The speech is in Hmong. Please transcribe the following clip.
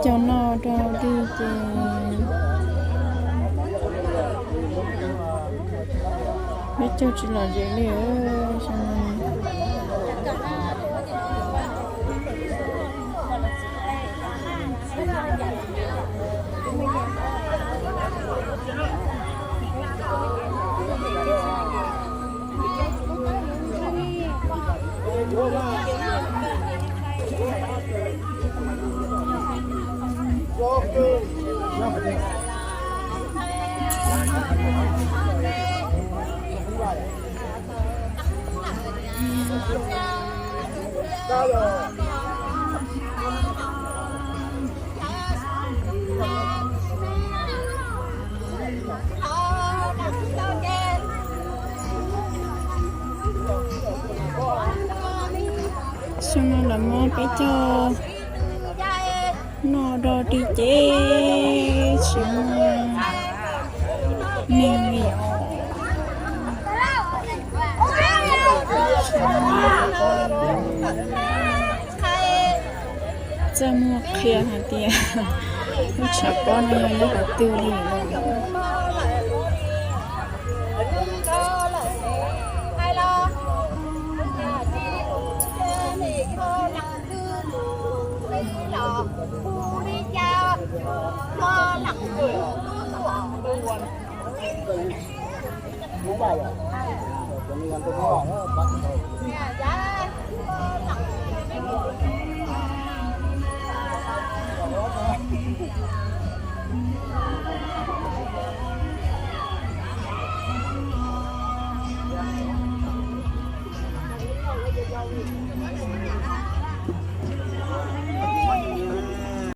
Cov noj rau dig ces peb caug tsis lom zem li. Xyoo no lawv muab peb caug noj rau dig ces tsis muaj neeg li os. Txaj muag qhia hais tias lub tshav pob no yog nyob qhov twg li lawm.